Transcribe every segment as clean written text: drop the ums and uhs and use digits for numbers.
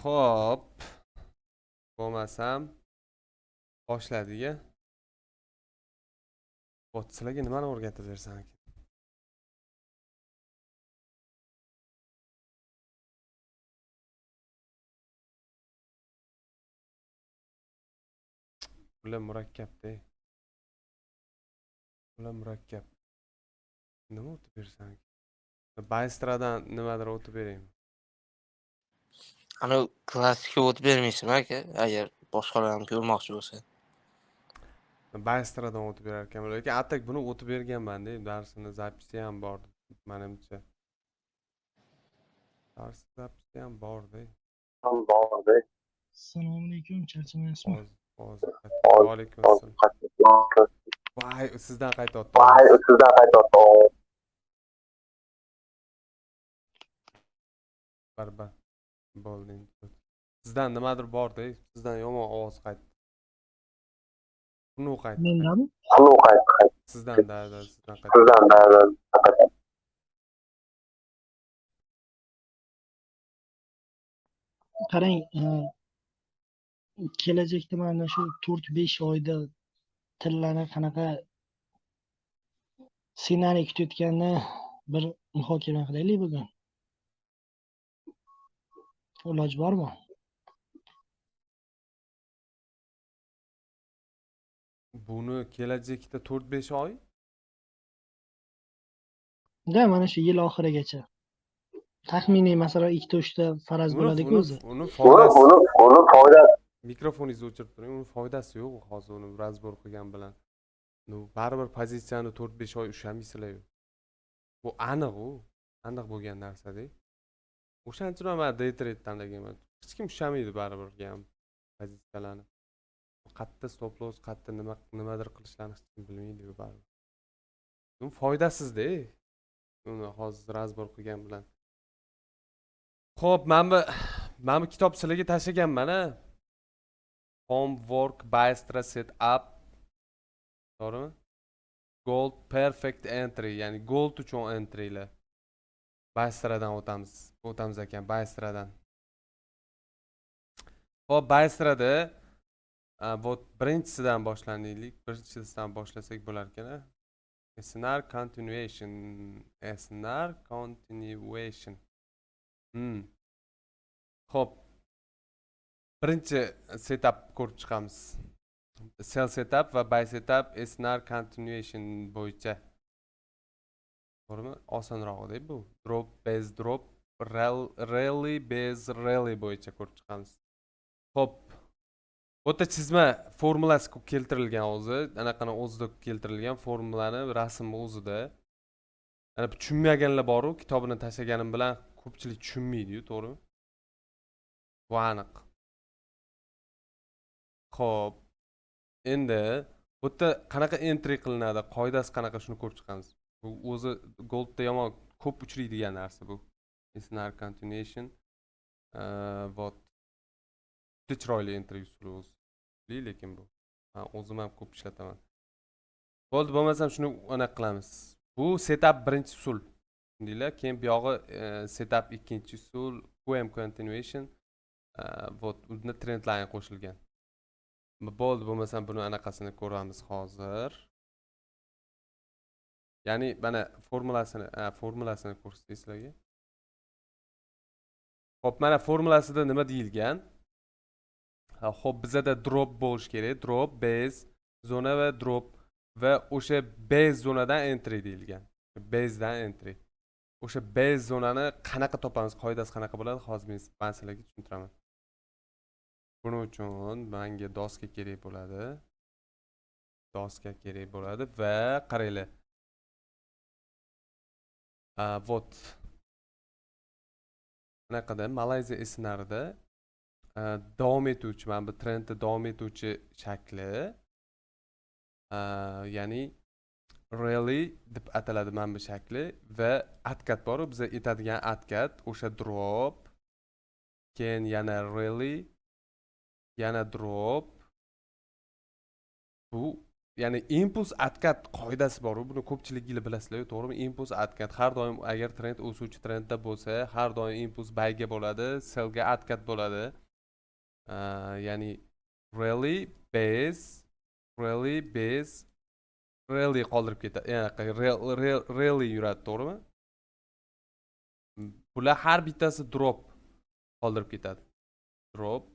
Xo'p. Bo'lmasam boshladik a. Вот, sizlarga nimani o'rgatib bersam ekan? Bular murakkabda. Bular murakkab. Nima o'tib bersam ekan? Baystradan nimadir o'tib beraymi? Anavi klassika o'tib bermaysizmi, aka? Agar boshqalar ham ko'rmoqchi bo'lsa. Baystradan o'tib berar ekanman, lekin a так buni o'tib berganman-da, darsini запись i ham bor manimcha. Dars запись i ham borda. Assalomu alaykum, charchamayapsizmi? Hozir, hozir. Va alaykum assalom. Voy, sizdan qaytyapti ovoz. Barbar. Bo'ldi endi. Sizdan nimadir borda, sizdan yomon ovoz qaytdi. Xunuk qaytdi. Mendami? Sizdan да, sizdan qaytdi. Qarang, kelajakda mana shu 4-5 oyda tillarni qanaqa ssenariy kutayotganini bir muhokama qilaylik bugun. Iloji bormi? Buni kelajakda 4-5 oy? Да, mana shu yil oxirigacha. Taxminiy, masalan, ikkita, uchta faraz Uni bo'ladi-ku uni o'zi. Uni foydasi, mikrofoningizni o'chirib turing. Uni foydasi yo'q hozir uni разбор qilgan bilan. Ну, baribir pozitsiyani 4-5 oy ushlamaysizlar. Bu aniq u. Aniq bo'lgan narsa-da. O'shaning uchun ham man day trade tanlaganman. Hech kim ushlamaydi baribir ham pozitsiyalarni. Qayerda stop loss, qayerda nima nimadir qilishlarni hech kim bilmaydi baribir. Bu foydasizda. Uni hozir разбор qilgan bilan. Xo'p, mana bu kitob sizlarga tashlaganman a. Homework Bystra Setup. To'g'rimi? Gold Perfect Entry, ya'ni gold uchun entrylar. Bystradan o'tamiz. O'tamiz ekan Bystradan. Xo'p, Bystrada вот birinchisidan boshlanaylik. Birinchisidan boshlasak bo'lar ekan a. SNR continuation, SNR continuation. Xo'p. Birinchi setup ko'rib chiqamiz. Sell setup va buy setup SNR continuation bo'yicha. To'g'rimi? Osonrog'i bu. Drop base drop rally base rally bo'yicha ko'rib chiqamiz. Xo'p. Bu yerda chizma formulasi keltirilgan o'zi, anaqani o'zida keltirilgan formulani rasmni o'zida. Ana bu tushunmaganlar bor-u, kitobini tashlaganim bilan ko'pchilik tushunmaydi-yu, to'g'rimi? Bu aniq. Xo'p. Endi bu yerda qanaqa entry qilinadi, qoidasi qanaqa, shuni ko'rib chiqamiz. Bu o'zi goldda yomon ko'p uchraydigan narsa bu. SNR continuation. Вот. Juda chiroyli entry usuli o'zi. Lekin bu. Men o'zim ham ko'p ishlataman. Bo'ldi, bo'lmasam shuni anaqa qilamiz. Bu setup birinchi usul. Tushundinglar? Keyin bu yog'i setup ikkinchi usul, QM continuation. Вот unda trend line qo'shilgan. Bo'ldi, bo'lmasam buni anaqasini ko'ramiz hozir. Ya'ni mana formulasini ko'rsatay sizlarga. Xo'p, mana formulasida nima deyilgan? Ha, xo'p, bizada drop bo'lishi kerak. Drop, base, zona va drop va o'sha base zonadan entry deyilgan. Basedan entry. O'sha base zonani qanaqa topamiz, qoidasi qanaqa bo'ladi? Hozir men sizlarga tushuntiraman. Buning uchun menga doska kerak bo'ladi. Doska kerak bo'ladi va qaranglar. Вот. Anaqada Malayziya SNRda davom etuvchi, mana bu trendda davom etuvchi shakli, ya'ni rally deb ataladi mana bu shakli va откат bor, biza aytadigan откат, o'sha drop, keyin yana rally, yana drop. Bu Ya'ni impuls откат qoidasi bor, buni ko'pchiliginglar bilasizlar, to'g'rimi? Impuls откат har doim, agar trend o'suvchi trendda bo'lsa, har doim impuls buyga bo'ladi, sellga откат bo'ladi. Ya'ni rally, base, rally, base, rally qoldirib ketadi, ya'ni rally yuradi, to'g'rimi? Bular har bittasi drop qoldirib ketadi, drop,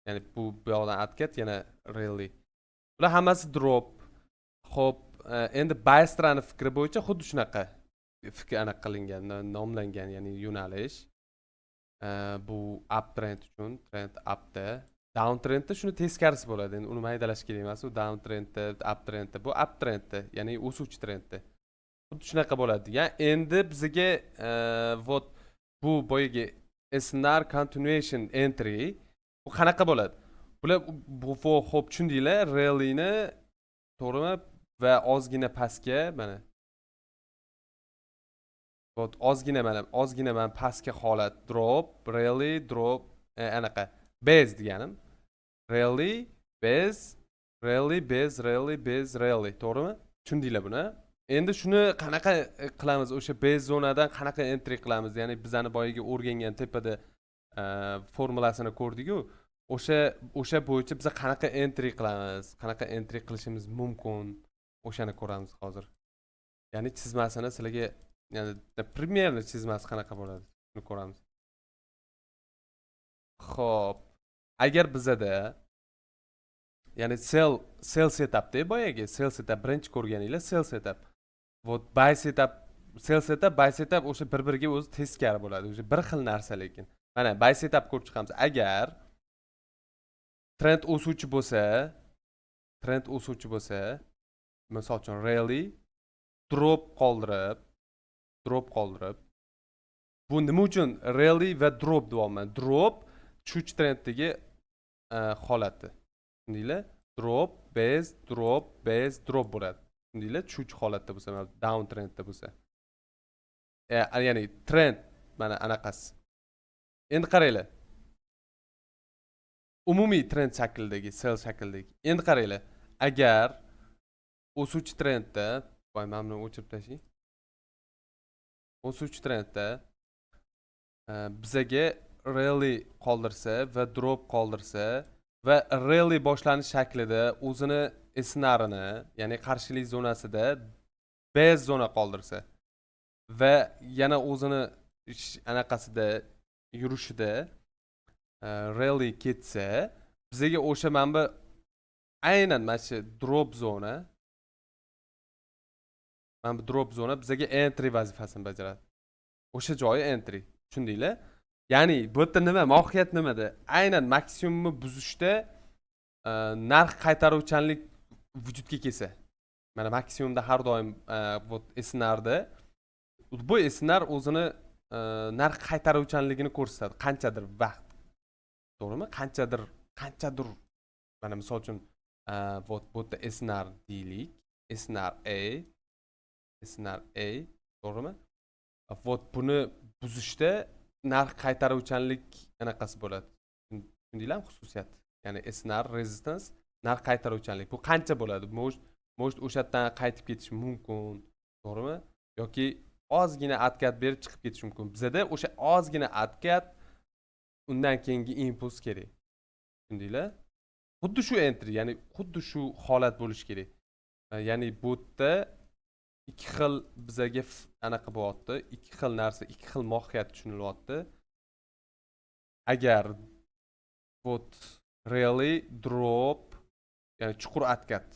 ya'ni bu yoqdan откат, yana rally, bular hammasi drop. Ho'p, endi Baystrani fikri bo'yicha xuddi shunaqa fikr anaqa qilingan, nomlangan, ya'ni yo'nalish. Bu uptrend uchun, trend upda. Downtrendda shuni teskarisi bo'ladi. Endi uni maydalash kerak emas. U downtrendda, uptrendda, bu uptrendda, ya'ni o'suvchi trendda xuddi shunaqa bo'ladi degan. Endi bizga вот bu boyagi SNR continuation entry, bu qanaqa bo'ladi? Bular bu, ho'p, tushundinglar rallyni, to'g'rimi? Va ozgina pastga, mana, вот ozgina, mana, ozgina, mana, pastga holat, drop, rally, drop, anaqa base deganim, rally, base, rally, base, rally, base, rally, to'g'rimi? Tushundinglar buni. Endi shuni qanaqa qilamiz? O'sha base zonadan qanaqa entry qilamiz? Ya'ni bizani boyagi o'rgangan tepada formulasini ko'rdik-ku, o'sha bo'yicha biza qanaqa entry qilamiz, qanaqa entry qilishimiz mumkin, o'shani ko'ramiz hozir. Ya'ni chizmasini sizlarga, ya'ni примерно chizmasi qanaqa bo'ladi, shuni ko'ramiz. Xo'p, agar bizada, ya'ni sell setupda, boyagi sell setup, birinchi ko'rganinglar sell setup, вот buy setup, sell setup, buy setup o'sha bir biriga o'zi teskari bo'ladi, o'sha bir xil narsa. Lekin mana, buy setup ko'rib chiqamiz. Agar trend o'suvchi bo'lsa, trend o'suvchi bo'lsa, misol uchun, rally, drop qoldirib, drop qoldirib. Bu nima uchun rally va drop deyapman? Drop tushuvchi trenddagi holati, tushundinglar? Drop, base, drop, base, drop bo'ladi, tushundinglar? Tushuvchi holatda bo'lsa, mana, down trendda bo'lsa, ya'ni trend mana anaqasi. Endi qaranglar, umumiy trend shaklidagi, sell shaklidagi. Endi qaranglar, agar o'suvchi trendda, voy, mana buni o'chirib tashlang. O'suvchi trendda bizaga rally qoldirsa va drop qoldirsa va rally boshlanish shaklida o'zini SNRini, ya'ni qarshilik zonasida base zona qoldirsa va yana o'zini anaqasida yurishida rally ketsa, bizaga o'sha mana bu, aynan mana shu drop zona, mana bu drop zona bizaga entry vazifasini bajaradi. O'sha joyi entry, tushundinglar? Ya'ni bu yerda nima mohiyat, nimada? Aynan maksimumni buzishda narx qaytaruvchanlik vujudga kelsa, mana, maksimumda har doim вот SNRda, bu SNR o'zini narx qaytaruvchanligini ko'rsatadi qanchadir vaqt, to'g'rimi? Qanchadir, mana, misol uchun, вот bu yerda SNR deylik, SNR A, SNR A, to'g'rimi? Вот buni buzishda narx qaytaruvchanlik anaqasi bo'ladi, tushundinglarmi? Xususiyat, ya'ni SNR resistance, narx qaytaruvchanlik. Bu qancha bo'ladi? Может, o'sha yerdan qaytib ketishi mumkin, to'g'rimi? Yoki ozgina откат berib chiqib ketishi mumkin. Bizada o'sha ozgina откат, undan keyingi impuls kerak, tushundinglar? Xuddi shu entry, ya'ni xuddi shu holat bo'lishi kerak. Ya'ni bu yerda ikki xil bizaga anaqa bo'lyapti, ikki xil narsa, ikki xil mohiyat tushunilyapti. Agar вот rally, drop, ya'ni chuqur откат,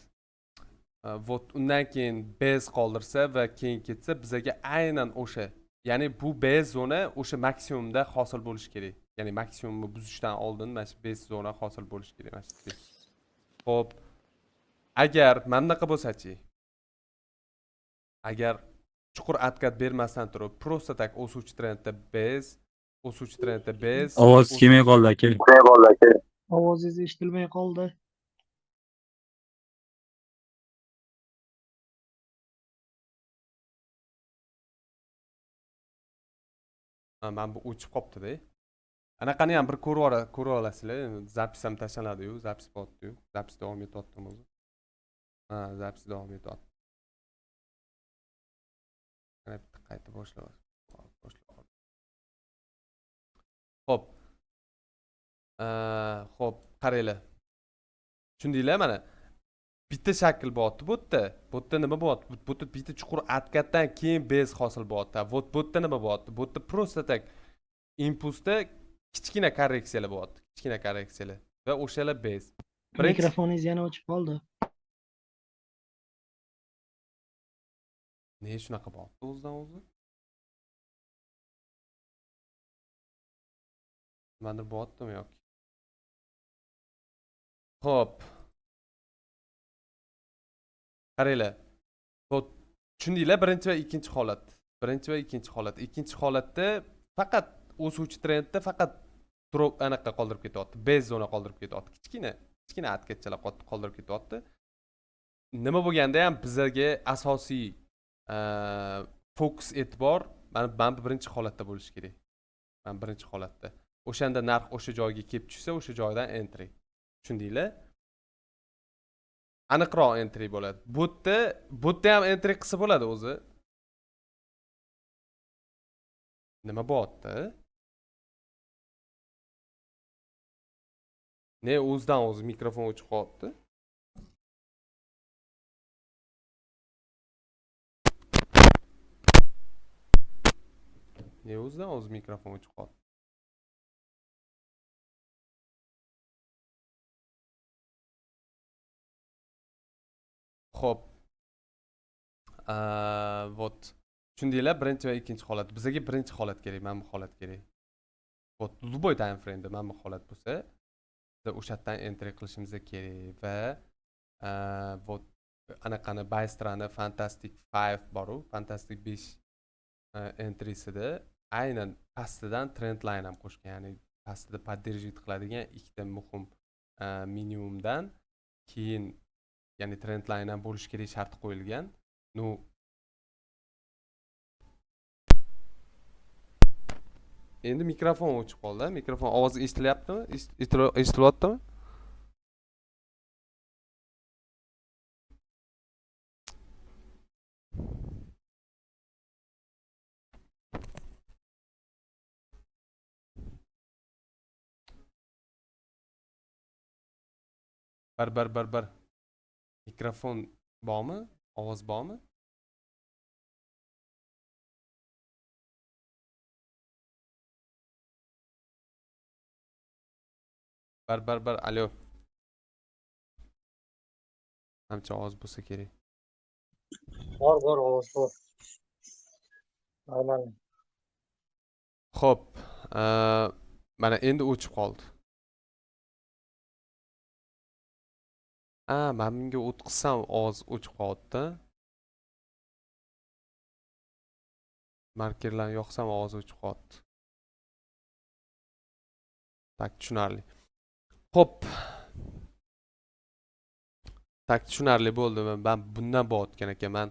вот undan keyin base qoldirsa va keyin ketsa, bizaga aynan o'sha, ya'ni bu base zona o'sha maksimumda hosil bo'lishi kerak, ya'ni maksimumni buzishdan oldin mana shu base zona hosil bo'lishi kerak, mana shu. Ho'p, agar mana bunaqa bo'lsachi? Agar chuqur откат bermasdan turib, просто так o'suvchi trendda base, o'suvchi trendda base. Ovoz kelmay qoldi, aka. Ovozingiz eshitilmay qoldi. Ha, mana bu o'chib qolibdida. Anaqani ham bir ko'rib olasizlar. Запись ham tashlanadi-yu, запись bo'lyapti-yu. Запись davom etyaptimi o'zi? Ha, запись davom etyapti. Yana bitta qayta boshlab boshlab. Xo'p. Xo'p, qaranglar. Tushundinglar mana. Bitta shakl bo'lyapti bu yerda. Bu yerda nima bo'lyapti? Bu yerda bitta chuqur откат dan keyin base hosil bo'lyapti. Вот bu yerda nima bo'lyapti? Bu yerda просто так impulsda kichkina korreksiyalar bo'lyapti. Kichkina korreksiyalar va o'shalar base. Birinchi Mikrofoningiz yana o'chib qoldi. Ne shunaqa bo'lyapti o'zidan o'zi? Nimadir bo'lyaptimi yoki? Xo'p. Qaranglar. Вот tushundinglar birinchi va ikkinchi holat. Birinchi va ikkinchi holat. Ikkinchi holatda faqat o'suvchi trendda faqat drop anaqa qoldirib ketyapti. Base zona qoldirib ketyapti. Kichkina, kichkina откат chalar qoldirib ketyapti. Nima bo'lganda ham bizaga asosiy fokus, e'tibor mana bu birinchi holatda bo'lishi kerak. Mana birinchi holatda. O'shanda narx o'sha joyga kelib tushsa, o'sha joydan entry. Tushundinglar? Aniqroq entry bo'ladi. Bu yerda ham entry qilsa bo'ladi o'zi. Nima bo'lyapti? Ne o'zidan o'zi mikrofon o'chib qolyapti? Ne o'zidan o'zi mikrofon o'chib qoldi? Xo'p. Вот. Tushundinglar birinchi va ikkinchi holat. Bizga birinchi holat kerak, mana bu holat kerak. Вот любой time frame'da mana bu holat bo'lsa, biz o'sha yerdan entry qilishimiz kerak va вот anaqani Bystrani Fantastic 5 boru, Fantastic 5 entrysida aynan pastidan trend line ham qo'shgan, ya'ni pastida поддерживать qiladigan ikkita muhim minimumdan keyin, ya'ni trend line ham bo'lishi kerak sharti qo'yilgan. Ну, endi mikrofon o'chib qoldi. Mikrofon ovozi eshitilyaptimi? Eshitilyaptimi? Bir, bir, bir, bir. Mikrofon bormi? Ovoz bormi? Bir, bir, bir, alo. Manimcha ovoz bo'lsa kerak. Bor, bor, ovoz bor. Нормально. Xo'p, mana endi o'chib qoldi. A, mana bunga o'tqizsam ovoz o'chib qolyapti. Markerlarni yoqsam ovoz o'chib qolyapti. Так, tushunarli. Xo'p. Так, tushunarli bo'ldi. Men bundan bo'layotgan ekan. Man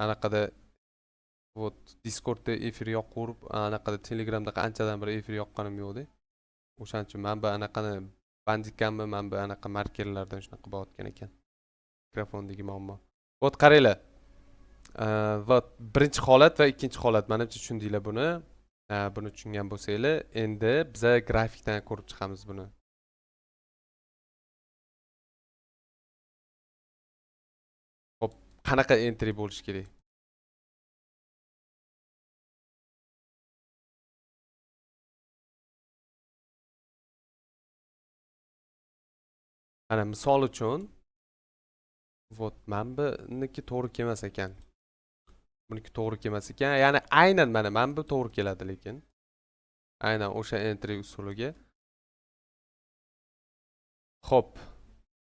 anaqada вот Discordda efir yoqaverib, anaqada Telegramda anchadan beri efir yoqqanim yo'qda. O'shaning uchun man bu anaqani bandikamni, man bu anaqa markerlardan shunaqa bo'layotgan ekan. Mikrofondagi muammo. Вот qaranglar. Вот birinchi holat va ikkinchi holat. Menimcha tushundinglar buni. Buni tushungan bo'lsanglar, endi biza grafikdan ko'rib chiqamiz buni. Xo'p, qanaqa entry bo'lishi kerak? Mana misol uchun вот mana buniki to'g'ri kelmas ekan. Buniki to'g'ri kelmas ekan. Ya'ni aynan mana bu to'g'ri keladi lekin. Aynan o'sha entry usuliga. Xo'p,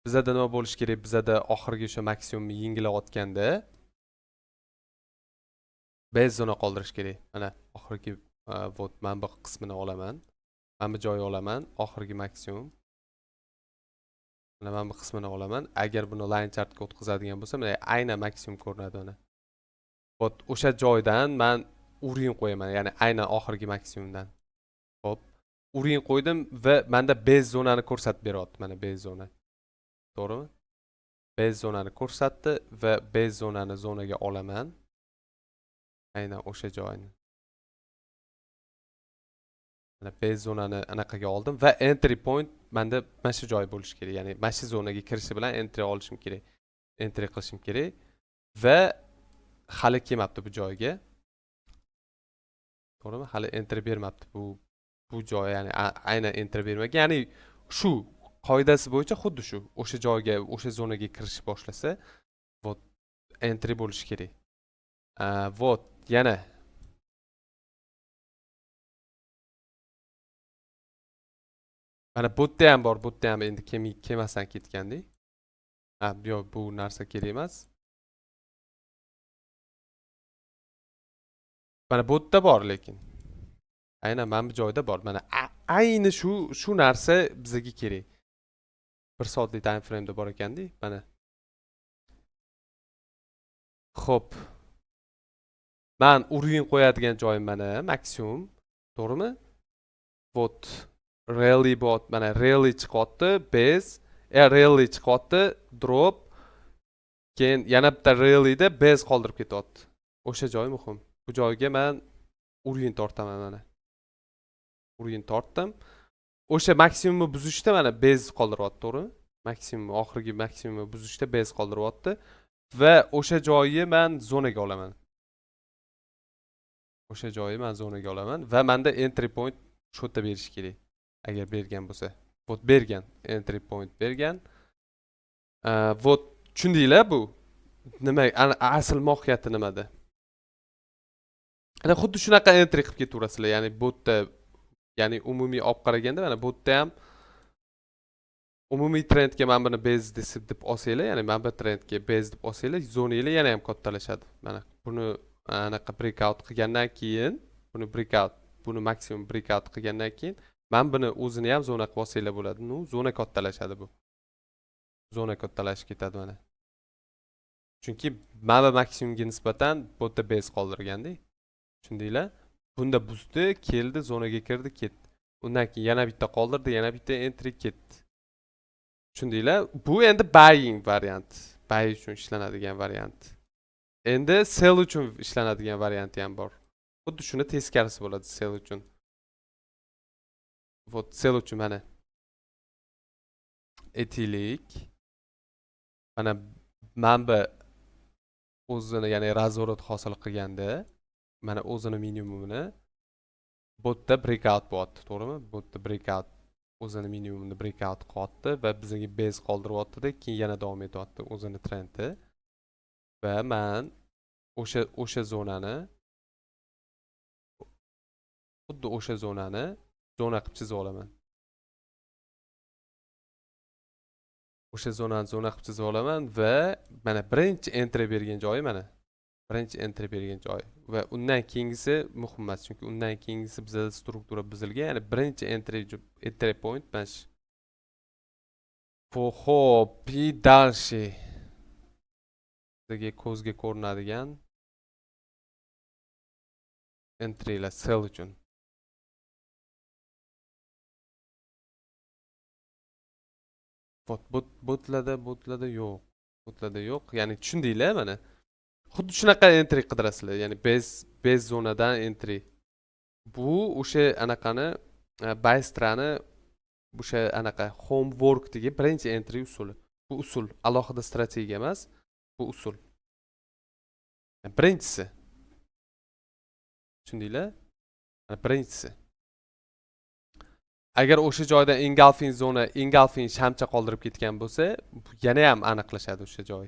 bizada nima bo'lishi kerak? Bizada oxirgi o'sha maksimumni yengilayotganda base zona qoldirish kerak. Mana oxirgi вот mana bu qismini olaman. Mana bu joyi olaman, oxirgi maksimum. Mana mana bu qismini olaman. Agar buni line chartga o'tkazadigan bo'lsam, mana aynan maksimum ko'rinadi mana. Вот o'sha joydan men уровень qo'yaman, ya'ni aynan oxirgi maksimumdan. Xo'p, уровень qo'ydim va menda base zonani ko'rsatib beryapti, mana base zona. To'g'rimi? Base zonani ko'rsatdi va base zonani zonaga olaman. Aynan o'sha joyni. Mana, base zonani anaqaga oldim va entry point menda mana shu joy bo'lishi kerak. Ya'ni mana shu zonaga kirishi bilan entry olishim kerak. Entry qilishim kerak va hali kelmabdi bu joyga. To'g'rimi? Hali entry bermabdi bu joy, ya'ni aynan entry bermagan. Ya'ni shu qoidasi bo'yicha xuddi shu o'sha joyga, o'sha zonaga kirish boshlasa, вот, entry bo'lishi kerak. Вот, yana mana bu yerda ham bor, bu yerda ham endi kelmasdan ketgandek. Ha, yo'q, bu narsa kerak emas. Mana bu yerda bor lekin. Aynan mana bu joyda bor. Mana ayni shu narsa bizga kerak. 1 soatlik time frame'da bor ekanda, mana. Xo'p. Man уровень qo'yadigan joyim mana maksimum, to'g'rimi? Вот, rally bot, mana rally chiqyapti, base, rally chiqyapti, drop, keyin yana bitta rallyda base qoldirib ketyapti. O'sha joy muhim. Bu joyga man уровень tortaman mana. Уровень tortdim. O'sha maksimumni buzishda mana base qoldiryapti, to'g'rimi? Maksimum, oxirgi maksimumni buzishda base qoldiryapti va o'sha joyi man zonaga olaman. O'sha joyi man zonaga olaman va menda entry point shu yerda berishi kerak. Agar bergan bo'lsa. Вот, bergan, entry point bergan. Вот, tushundinglar bu nima, asl mohiyati nimada? Ana xuddi shunaqa entry qilib ketaverasizlar. Ya'ni bu yerda, ya'ni umumiy olib qaraganda, mana bu yerda ham umumiy trendga mana buni base deb olsanglar, ya'ni mana bu trendga base deb olsanglar, zonanglar yana ham kattalashadi. Mana buni anaqa breakout qilgandan keyin, buni breakout, buni maksimum breakout qilgandan keyin mana buni o'zini ham zona qilib olsanglar bo'ladi. Ну, zona kattalashadi bu. Zona kattalashib ketadi mana. Chunki mana bu maksimumga nisbatan bu yerda base qoldirganda. Tushundinglar? Bunda buzdi, keldi, zonaga kirdi, ketdi. Undan keyin yana bitta qoldirdi, yana bitta entry, ketdi. Tushundinglar? Bu endi buying variant. Buy uchun ishlanadigan variant. Endi sell uchun ishlanadigan varianti ham bor. Xuddi shuni teskarisi bo'ladi sell uchun. Вот, sell uchun mana. Aytaylik. Mana bu o'zini, ya'ni разворот hosil qilganda, mana o'zini minimumini bu yerda breakout bo'lyapti, to'g'rimi? Bu yerda breakout, o'zini minimumini breakout qilyapti va bizga base qoldiryapti-da, keyin yana davom etyapti o'zini trendi. Va man o'sha zonani, xuddi o'sha zonani zona qilib chizib olaman. O'sha zonani zona qilib chizib olaman va mana birinchi entry bergan joyi mana. Birinchi entry bergan joyi va undan keyingisi muhim emas, chunki undan keyingisi bizada struktura buzilgan, ya'ni birinchi entry point mana shu. Xo'p, и дальше. Bizga ko'zga ko'rinadigan entrylar sell uchun. Вот, botlarda yo'q. Botlarda yo'q. Ya'ni tushundinglar mana. Xuddi shunaqa entry qidirasizlar. Ya'ni base zonadan entry. Bu o'sha anaqani, Bystrani o'sha anaqa homeworkdagi birinchi entry usuli. Bu usul alohida strategiya emas, bu usul. Birinchisi. Tushundinglar? Mana birinchisi. Agar o'sha joyda engulfing zona, engulfing shamcha qoldirib ketgan bo'lsa, bu yana ham aniqlashadi o'sha joy.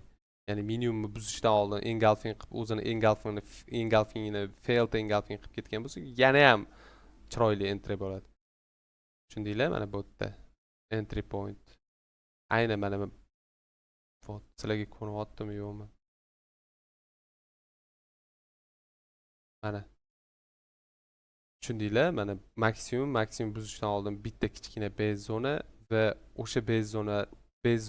Ya'ni minimumni buzishdan oldin engulfing qilib, o'zini engulfingini failed engulfing qilib ketgan bo'lsa, yana ham chiroyli entry bo'ladi. Tushundinglar? Mana bu yerda entry point. Aynan mana bu, sizlarga ko'rinyaptimi, yo'qmi? Mana. Tushundinglar? Mana maksimum buzishdan oldin bitta kichkina base zona va o'sha base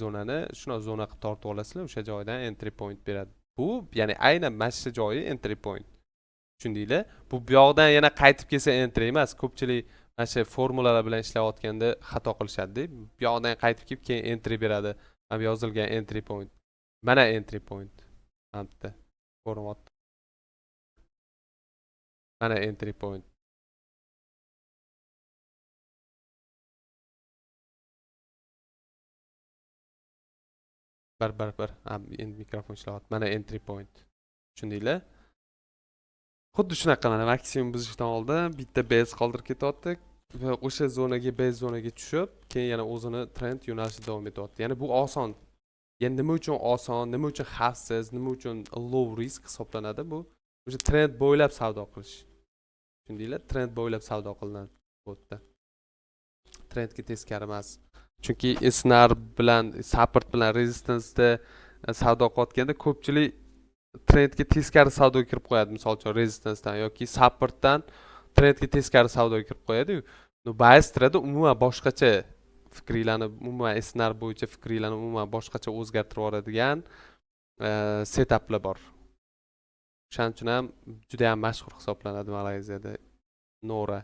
zonani shuna zona qilib tortib olasizlar, o'sha joydan entry point beradi. Bu, ya'ni aynan mana shu joyi entry point. Tushundinglar? Bu bu yoqdan yana qaytib kelsa entry emas. Ko'pchilik mana shu formulalar bilan ishlayotganda xato qilishadi. Bu yoqdan qaytib kelib keyin entry beradi. Mana bu yozilgan entry point. Mana entry point. Mana bitta ko'rinyapti. Mana entry point. Bir, bir, bir. Ha, endi mikrofon ishlayapti. Mana entry point. Tushundinglar? Xuddi shunaqa, mana maksimum buzishdan oldin bitta base qoldirib ketyapti va o'sha zonaga, base zonaga tushib, keyin yana o'zini trend yo'nalishida davom etyapti. Ya'ni bu oson. Ya'ni nima uchun oson, nima uchun xavfsiz, nima uchun low risk hisoblanadi bu? O'sha trend bo'ylab savdo qilish. Tushundinglar? Trend bo'ylab savdo qilinadi bu yerda. Trendga teskari emas. Chunki SNR bilan, support bilan resistanceda savdo qilayotganda ko'pchilik trendga teskari savdoga kirib qo'yadi. Misol uchun, resistancedan yoki supportdan trendga teskari savdoga kirib qo'yadi-yu. Но bias trader umuman boshqacha fikringlarni, umuman SNR bo'yicha fikringlarni umuman boshqacha o'zgartirib yuboradigan setuplar bor. O'shaning uchun ham juda ham mashhur hisoblanadi Malayziyada Nora.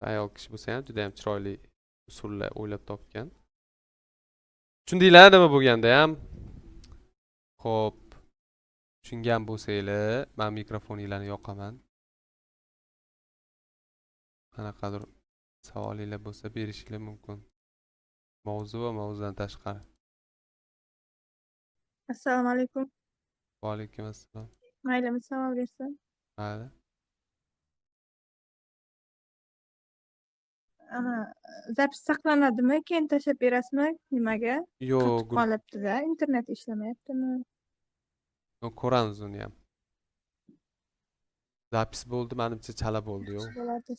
Ayol kishi bo'lsa ham, juda ham chiroyli usullar o'ylab topgan. Tushundinglar nima bo'lganda ham? Xo'p. Tushungan bo'lsanglar, men mikrofoninglarni yoqaman. Qanaqadir savolinglar bo'lsa, berishinglar mumkin. Mavzu va mavzudan tashqari. Assalomu alaykum. Va alaykum assalom. Maylimi, savol bersam? Mayli. Ana, запись saqlanadimi? Keyin tashlab berasizmi? Nimaga? Yo'q, Qotib qolibdi-da, internet ishlamayaptimi? Yo'q, ko'ramiz uni ham. Запись bo'ldi, manimcha chala bo'ldi, yo'q. Yaxshi bo'lardi.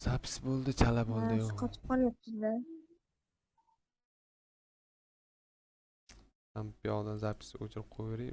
Запись bo'ldi, chala bo'ldi, Ha, yo'q. qotib qolyapti-da. Man bu yoqdan запись o'chirib qo'yaveray.